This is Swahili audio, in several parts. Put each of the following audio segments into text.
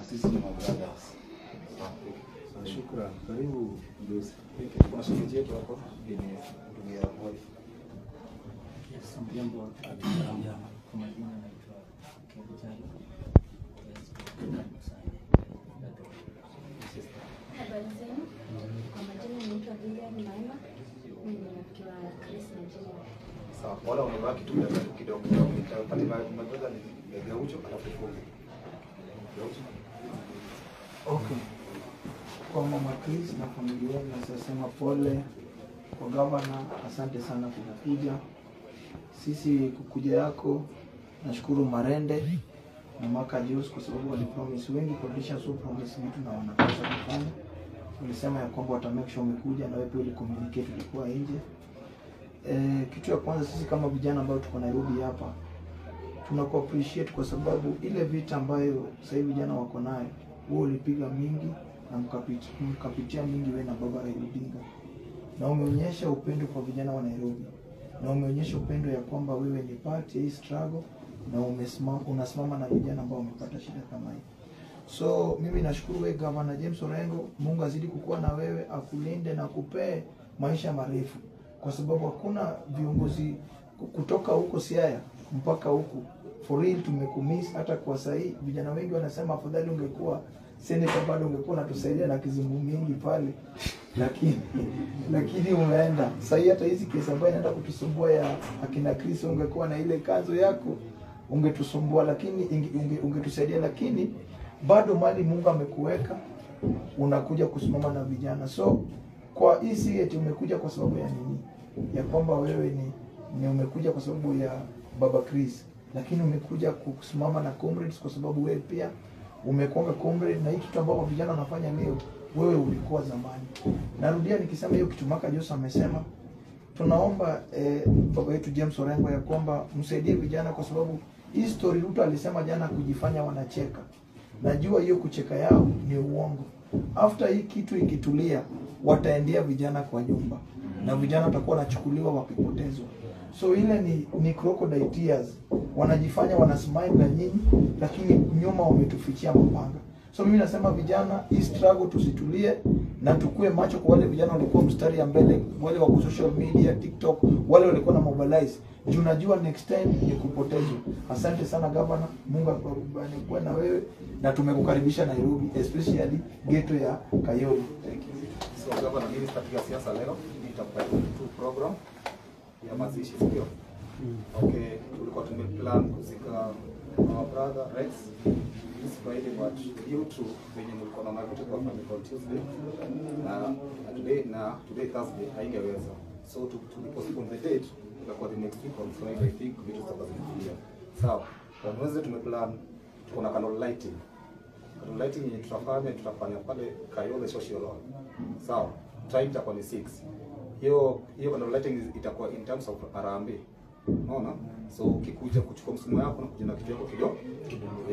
Sisi ni mabrothers. Shukran. Karibu mdosi. Kuna shemeji yetu hapo ni ndugu ya wife. Yes, mjambo. Kwa majina naitwa Kevin. Yes, karibu sana. Habari zenu. Kwa majina naitwa Lilian Maema. Mimi ni rafiki wa Chris na Jimmy. Sawa, wala wamebaki tu kidogo kidogo. Nitapata my brother ni Gaucho alafu tufunge. Gaucho. Okay. Kwa mama Chris na familia nasema pole. Kwa gavana, asante sana kwa kukuja. Sisi kukuja yako nashukuru Marende na Maka Juice kwa sababu walipromise wengi politicians who promise vitu na wanakosa kufanya. Ulisema ya kwamba wata make sure umekuja na wewe pia ulicommunicate ulikuwa nje. Kitu ya kwanza sisi kama vijana ambao tuko Nairobi hapa tunaku appreciate kwa sababu ile vita ambayo sasa hivi vijana wako nayo, wewe ulipiga mingi na mkapitia mingi wewe na baba Raila Odinga, na umeonyesha upendo kwa vijana wa Nairobi, na umeonyesha upendo ya kwamba wewe ni part ya hii struggle na unasimama na vijana ambao wamepata shida kama hii. So mimi nashukuru wewe Governor James Orengo, Mungu azidi kukua na wewe, akulinde na kupee maisha marefu, kwa sababu hakuna viongozi kutoka huko Siaya mpaka huku for real tumekumiss. Hata kwa sahi vijana wengi wanasema afadhali ungekuwa senator, bado ungekuwa unatusaidia na kizungu mingi pale, lakini umeenda. Sahi hata hizi kesi ambayo inaenda kutusumbua ya akina Chris, ungekuwa na ile kazo yako ungetusumbua, lakini ungetusaidia, lakini bado mali Mungu amekuweka unakuja kusimama na vijana. So kwa hii si eti umekuja kwa sababu ya nini, ya kwamba wewe ni umekuja kwa sababu ya baba Chris, lakini umekuja kusimama na comrades kwa sababu wewe pia umekuwa comrade, na hii kitu ambacho vijana wanafanya leo wewe ulikuwa zamani. Narudia nikisema hiyo kitu Maka Jose amesema, tunaomba baba yetu James Orengo ya kwamba msaidie vijana, kwa sababu hii story Ruto alisema jana kujifanya wanacheka. Najua hiyo kucheka yao ni uongo. After hii kitu ikitulia, wataendea vijana kwa nyumba na vijana watakuwa wanachukuliwa wakipotezwa. So ile ni crocodile tears, wanajifanya wanasmile na nyinyi, lakini nyuma wametufichia mapanga. So mimi nasema vijana, hii struggle tusitulie na tukue macho kwa wale vijana walikuwa mstari ya mbele, wale wa social media, TikTok, wale walikuwa na mobilize. Juu najua next time ni kupotezwa. Asante sana governor, Mungu akubariki na wewe, na tumekukaribisha Nairobi, especially ghetto ya Kayole. Thank you. So governor, mimi sitapiga siasa leo, nitakupatia tu program ya mazishi, sio? Okay, tulikuwa tumeplan kuzika our brother Rex this Friday, but due to venye mlikuwa na vitu kwa family on Tuesday na today Thursday haingeweza. So to postpone the date itakuwa the next week on Friday. I think vitu zitakuwa zimetulia. Sawa. Kwa mwezi tumeplan tuko na candle lighting. Candle lighting yenye tutafanya pale Kayole Social Hall. Sawa. Time itakuwa ni 6. Hiyo candle lighting itakuwa in terms of harambee. Unaona? So ukikuja kuchukua msimu yako na kuja na kitu yako kidogo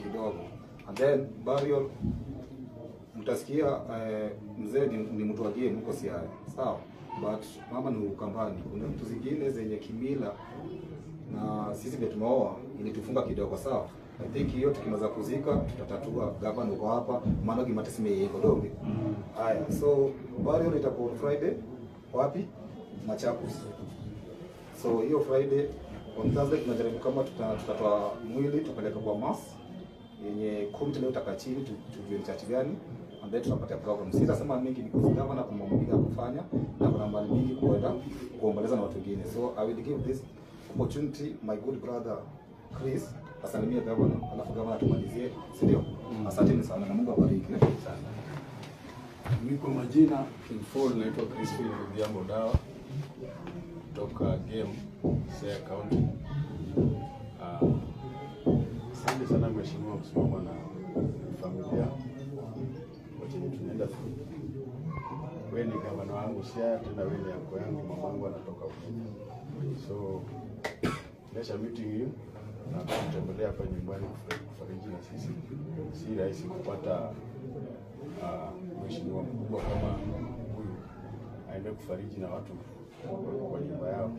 kidogo. And then burial mtasikia mzee ni mtu wa game huko Siaya. Sawa? But mama ni Ukambani. Kuna vitu zingine zenye kimila na sisi ndio tumeoa ilitufunga kidogo, sawa? I think hiyo tukimaliza kuzika tutatatua. Gavana uko hapa, maana kimatesime yeko dogo. Haya, so burial itakuwa on Friday wapi? Machakos. So hiyo Friday, on Thursday tunajaribu kama tutatoa mwili tupeleke kwa mass yenye committee leo itakaa chini tujue ni church gani, and then tunapatia program. Sitasema mingi because governor kuna mambo mingi ya kufanya na kuna mambo mingi kuenda kuomboleza na watu wengine. So I will give this opportunity my good brother Chris asalimie governor, alafu governor tumalizie, si ndio? Asanteni sana na Mungu awabariki sana. Mimi kwa majina in full naitwa Chris Odhiambo Dawa kutoka Game Siaya County. Asante sana mheshimiwa kusimama na familia wote tunaenda through. Wewe ni gavana wangu Siaya, tena wewe ni yako yangu, mamangu anatoka huko. So pleasure meeting you na kutembelea hapa nyumbani kufariji na sisi. Si rahisi kupata mheshimiwa mkubwa kama huyu aende kufariji na watu kwa nyumba yao.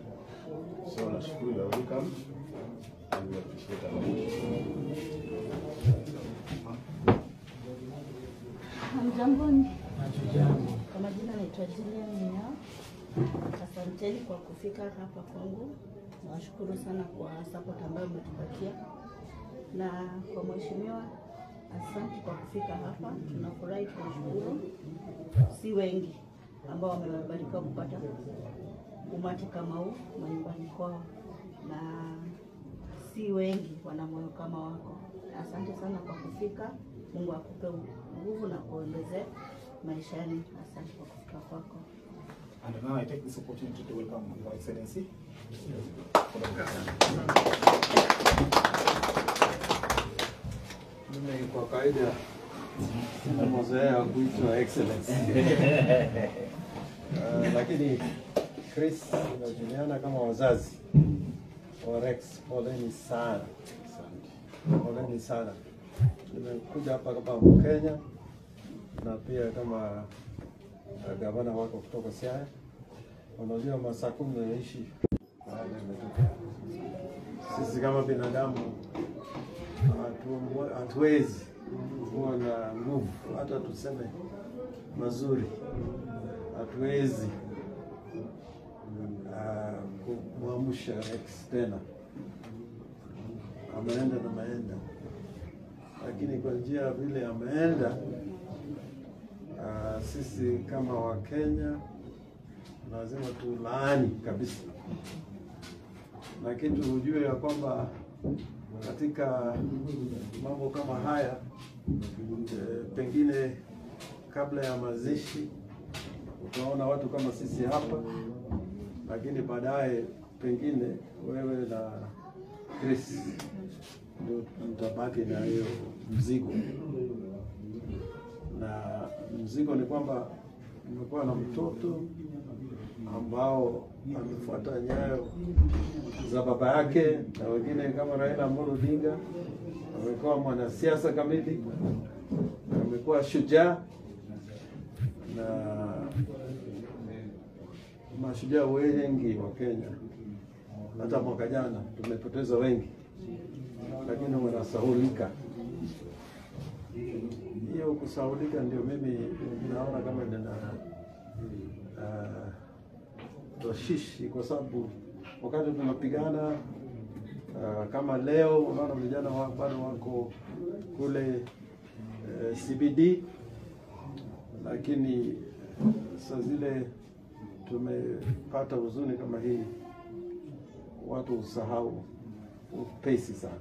So nashukuru, you are welcome and we appreciate a lot. Jamboni. Hatujambo. Kwa majina naitwa Julian Minyao. Asanteni kwa kufika hapa kwangu. Nawashukuru sana kwa support ambayo mmetupatia, na kwa mheshimiwa, asante kwa kufika hapa. Tunafurahi, tunashukuru. Si wengi ambao wamebarikiwa kupata umati kama huu manyumbani kwao, na si wengi wana moyo kama wako. Asante sana kwa kufika. Mungu akupe nguvu na kuongezee maishani. Asante kwa kufika kwako. And now I take this opportunity to welcome Your Excellency. Mimi kwa kawaida sina mazoea ya kuitwa excellence. Lakini Chris, tunajuliana kama wazazi wa Rex, poleni sana. Poleni sana. Nimekuja hapa kama Mkenya na pia kama gavana wako kutoka Siaya. Unajua masaa 10 naishi mahali nimetokea. Sisi kama binadamu hatuwezi kuwa na nguvu, hata tuseme mazuri, hatuwezi kumwamsha Rex tena. Ameenda na ameenda, lakini kwa njia vile ameenda, sisi kama Wakenya lazima tulaani kabisa. Na kitu ujue ya kwamba katika mambo kama haya, pengine kabla ya mazishi utaona watu kama sisi hapa, lakini baadaye pengine wewe na Chris ndio mtabaki na hiyo mzigo. Na mzigo ni kwamba umekuwa na mtoto ambao amefuata nyayo za baba yake na wengine kama Raila Amolo Odinga, amekuwa mwanasiasa kamili, amekuwa shujaa, na mashujaa wengi wa Kenya. Hata mwaka jana tumepoteza wengi, lakini wanasahulika. Hiyo kusahulika ndio mimi naona kama nina toshishi, kwa sababu wakati tunapigana kama leo unaona vijana bado wako kule CBD, lakini saa zile tumepata huzuni kama hii, watu usahau upesi sana.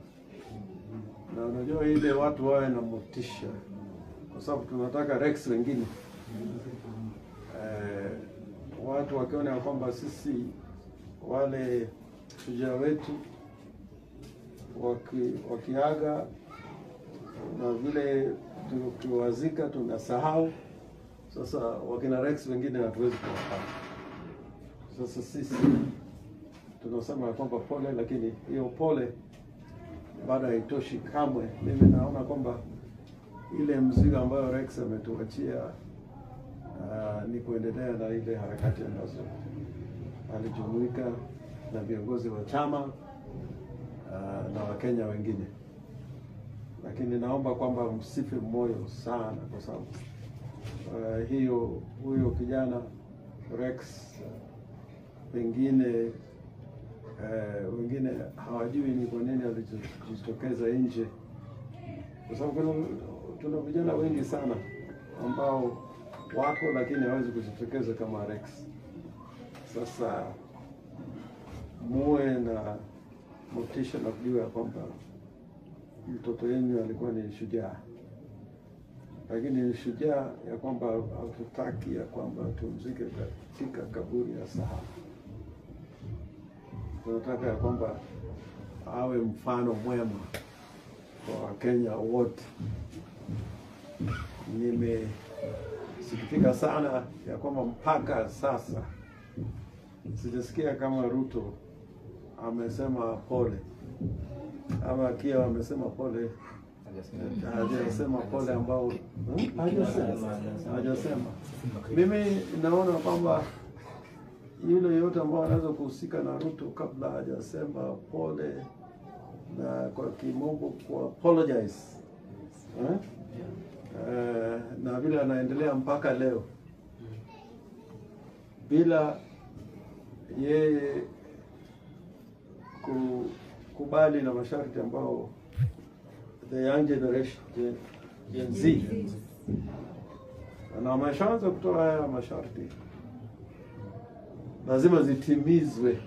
Na unajua ile watu wawe na motisha, kwa sababu tunataka Rex wengine. Watu wakiona kwamba sisi wale shujaa wetu wakiaga na vile tukiwazika tunasahau. Sasa wakina Rex wengine hatuwezi kuwapata. Sasa sisi tunasema kwamba pole, lakini hiyo pole bado haitoshi kamwe. Mimi naona kwamba ile mzigo ambayo Rex ametuachia ni kuendelea na ile harakati ambazo alijumuika na viongozi wa chama na Wakenya wengine. Lakini naomba kwamba msife moyo sana, kwa sababu huyo kijana Rex pengine wengine hawajui ni kwa nini alijitokeza nje, kwa sababu tuna vijana wengi sana ambao wako lakini hawezi kujitokeza kama Rex. Sasa muwe na motisha na kujua kwamba mtoto wenu alikuwa ni shujaa, lakini ni shujaa ya kwamba hatutaki ya kwamba tumzike katika kaburi ya sahau. Tunataka ya kwamba awe mfano mwema kwa Wakenya wote. Nimesikitika sana ya kwamba mpaka sasa sijasikia kama Ruto amesema pole ama Kia amesema pole. Hajasema pole ambao hajasema. Mimi naona kwamba yule yote ambao anaweza kuhusika na Ruto kabla hajasema pole, na kwa kimombo ku apologize, na vile vile anaendelea mpaka leo bila yeye kukubali na masharti ambao the young generation Gen Z na wameshaanza kutoa haya masharti, lazima zitimizwe.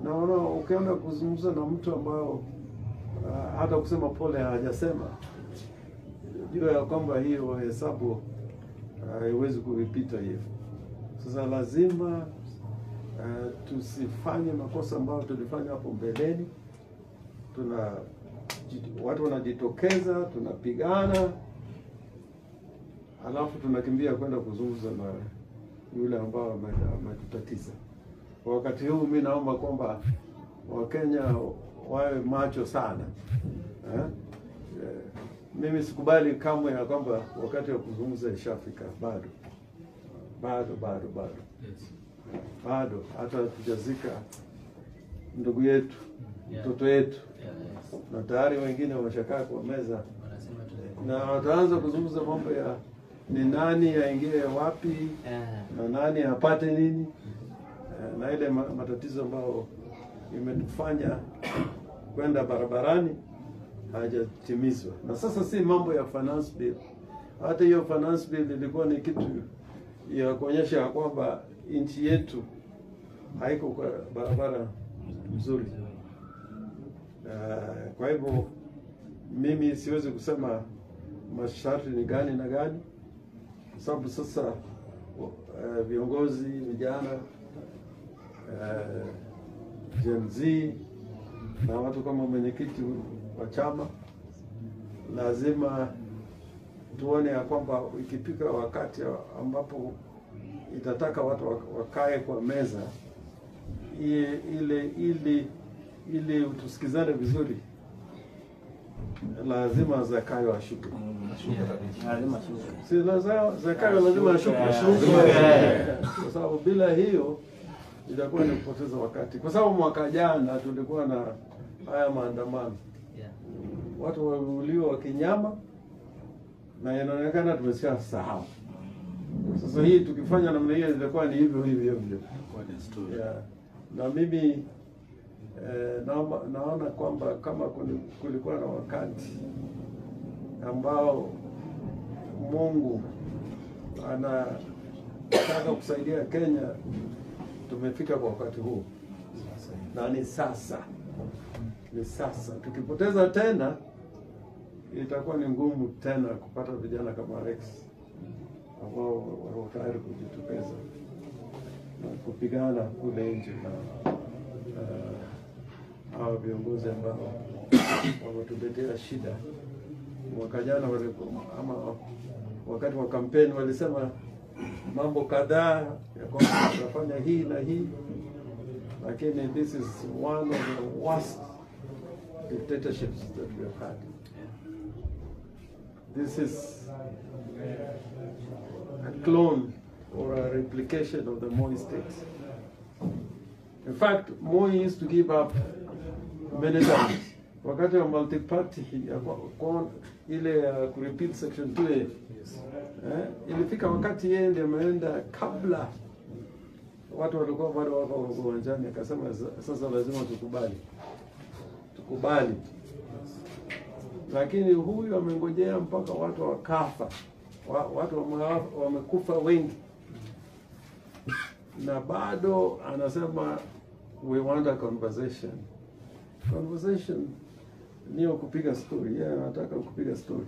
Naona ukienda kuzungumza na mtu ambao hata kusema pole hajasema, jua ya kwamba hiyo hesabu haiwezi kuipita hiyo. Sasa lazima tusifanye makosa ambayo tulifanya hapo mbeleni. Watu wanajitokeza, tunapigana, alafu tunakimbia kwenda kuzungumza na yule ambao ametutatiza. Kwa wakati huu mimi naomba kwamba Wakenya wawe macho sana. Mimi sikubali kamwe ya kwamba wakati wa kuzungumza ishafika. Bado. Bado. Yes. Bado hata tujazika ndugu yetu, mtoto yetu. Yes. Na tayari wengine wameshakaa kwa meza na wataanza kuzungumza mambo ya ni nani aingie wapi, na nani apate nini, na ile matatizo ambayo imetufanya kwenda barabarani hajatimizwa. Na sasa si mambo ya finance bill. Hata hiyo finance bill ilikuwa ni kitu ya kuonyesha kwamba nchi yetu haiko kwa barabara mzuri. Kwa hivyo mimi siwezi kusema masharti ni gani na gani, kwa sababu sasa viongozi vijana, Gen Z na watu kama mwenyekiti wa chama, lazima tuone ya kwamba ikipika wakati ambapo itataka watu wakae kwa meza ili tusikizane vizuri, lazima Zakayo ashuke. Si lazima Zakayo lazima ashuke. Kwa sababu bila hiyo itakuwa ni kupoteza wakati. Kwa sababu mwaka jana tulikuwa na haya maandamano. Watu waliuliwa kinyama na inaonekana tumeshasahau. Sasa hii tukifanya namna hiyo itakuwa ni hivyo hivyo hivyo. Na mimi naona kwamba kama kulikuwa na wakati ambao Mungu anataka kusaidia Kenya, tumefika kwa wakati huu. Na ni sasa. Ni sasa. Tukipoteza tena itakuwa ni ngumu tena kupata vijana kama Rex ambao wako tayari kujitokeza na kupigana kule nje na hao viongozi ambao wametuletea shida. Mwaka jana ama wakati wa kampeni walisema mambo kadhaa ya kwamba tutafanya hii na hii, lakini this is one of the worst dictatorships that we have had. This is a clone or a replication of the Moi state. In fact, Moi used to give up many times. Wakati wa multi-party, ile kurepeat section 2A, ilifika wakati yeye ndiye ameenda kabla watu walikuwa bado wako uwanjani, akasema sasa lazima tukubali. Tukubali. Lakini huyu amengojea mpaka watu wakafa. Watu wamekufa wengi. Na bado anasema we want a conversation. Conversation niyo kupiga story. Yeye anataka kupiga story.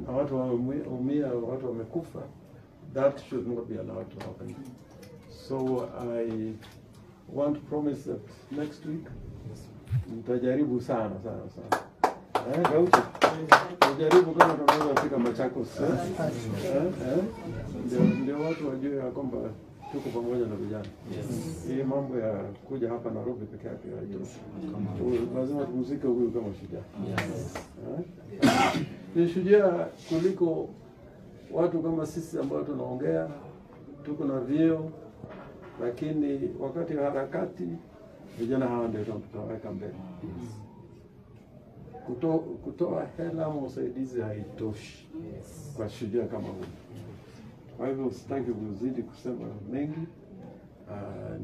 Na watu wameumia, watu wamekufa. That should not be allowed to happen. So I want to promise that next week nitajaribu sana sana sana. Gaucho. Nitajaribu kama tunaweza kufika Machakos. Ndio watu wajue ya kwamba tuko pamoja na vijana. Hii mambo ya kuja hapa Nairobi peke yake haitoshi. Lazima tumzike huyu kama shujaa. Ni shujaa kuliko watu kama sisi ambao tunaongea, tuko na vyeo, lakini wakati wa harakati vijana hawa ndio tutaweka mbele. Kutoa hela ama usaidizi haitoshi kwa shujaa kama huyu. Kwa hivyo sitaki kuzidi kusema mengi.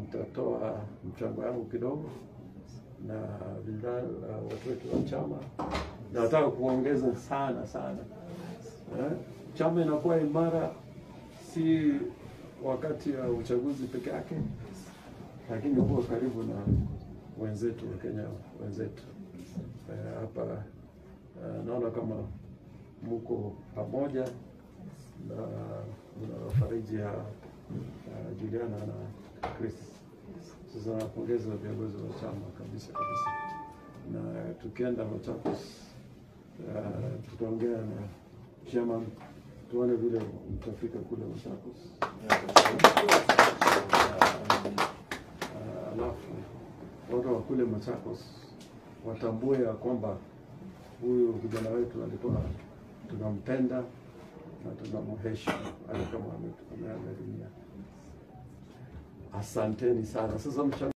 Nitatoa mchango yangu kidogo na vijana watu wetu wa chama. Nataka kuongeza sana sana. Chama inakuwa imara si wakati ya uchaguzi peke yake, lakini kuwa karibu na wenzetu wa Kenya wenzetu hapa. Naona kama muko pamoja na mnawafariji ya Juliana na Chris. Sasa napongeza viongozi wa chama kabisa kabisa, na tukienda Machakos tutaongea na chairman tuone vile mtafika kule Machakos. Alafu watu wa kule Machakos watambue ya kwamba huyu kijana wetu alikuwa tunampenda na tunamheshimu hata kama ameaga dunia. Asanteni sana. Sasa